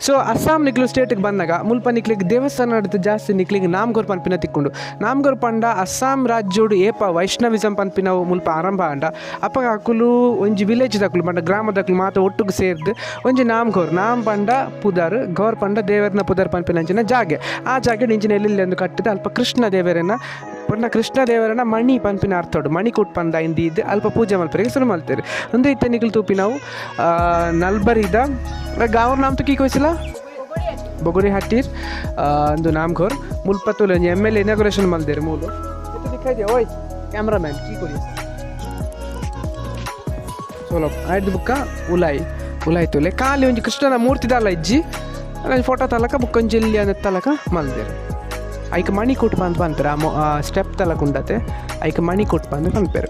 ಸೊ ಅಸ್ಸಾಂ ನಿಕ್ಲು ಸ್ಟೇಟ್ಗೆ ಬಂದಾಗ ಮುಲ್ಪ ನಿಕ್ಲಿಗ್ ದೇವಸ್ಥಾನ ಜಾಸ್ತಿ ನಿಕ್ಲಿಗ್ ನಾಮ್ಗೋರ್ ಪನ್ಪಿನ ತಿಕ್ಕುಂಡು. ನಾಮ್ಗೋರ್ ಪಂಡ ಅಸ್ಸಾಂ ರಾಜ್ಯೋಡು ಏಪ ವೈಷ್ಣವಿಸಂ ಪನ್ಪಿನವು ಮುಲ್ಪ ಆರಂಭ ಆಂಡ, ಅಪಗ ಅಕುಲು ಒಂಜಿ ವಿಲೇಜ್ ದಕುಲು ಪಂಡ ಗ್ರಾಮದಕುಲು ಮಾತ ಒಟ್ಟುಗು ಸೇರ್ದ್ ಒಂಜಿ ನಾಮ್ಗೋರ್, ನಾಮ್ ಪಂಡ ಪುದರ್, ಗೋರ್ ಪಂಡ ದೇವರ್ನ ಪುದರ್ ಪನ್ಪಿನಂಚಿನ ಜಾಗೆ. ಆ ಜಾಗೆ ಇಂಚಿನ ಎಲ್ಲೆಲ್ಲಿ ಕಟ್ಟಿದ ಅಲ್ಪ ಕೃಷ್ಣ ದೇವರನ್ನ ಪಂಡ ಕೃಷ್ಣ ದೇವರನ ಮಣಿ ಪನ್ಪಿನ ಅರ್ಥೋಡು ಮಣಿಕೂಟ್ ಪಂದ ಇಂದೀದ್ ಅಲ್ಪ ಪೂಜೆ ಮಲ್ಪೆರೆಗ್ ಸುರು ಮಲ್ತೆರ್. ಉಂದು ಇತ್ತೆ ನಿಕುಲು ತೂಪಿನವು ನಲ್ಬರಿದ ಗಾಂವ್ರ ನಾಮ್ ತು ಕಿ ಕೊಯ್ಸಿಲ ಬೊಗುರಿ ಹಟ್ಟಿರ್ ಒಂದು ನಾಮ್ಘೋರ್. ಮುಲ್ಪ ತೂಲೆ, ಒಂಜಿ ಎಮ್ ಎಲ್ ಇನಾಗ್ರೇಷನ್ ಮಲ್ದೆರ್ ಮೂಲು. ದಿಖಾಯಿ they. ಓಯ್ ಕ್ಯಾಮ್ರಾಮ್ಯಾನ್, ಕಿ ಕೊರಿ ಸೋಲೋ ಆಯ್ದು ಬುಕ್ಕ ಉಲಾಯಿ ಉಲಾಯಿ ತೂಲೆ, ಖಾಲಿ ಒಂಜಿ ಕೃಷ್ಣನ ಮೂರ್ತಿ ದಾಲ ಇಜ್ಜಿ. ಫೋಟೋ ತಲಕ ಬುಕ್ಕ ಒಂಜಿ ಎಲ್ಲಿ ತಲಕ ಮಲ್ದೆರ್. ಐಕ್ ಮಣಿಕೂಟ್ ಪಂದ್ ಪನ್ಪೆರ್. ಆ ಸ್ಟೆಪ್ ತಲಕ ಉಂಡತೆ, ಐಕ್ ಮಣಿಕೂಟ್ ಪಂದ್ ಪನ್ಪೆರ್.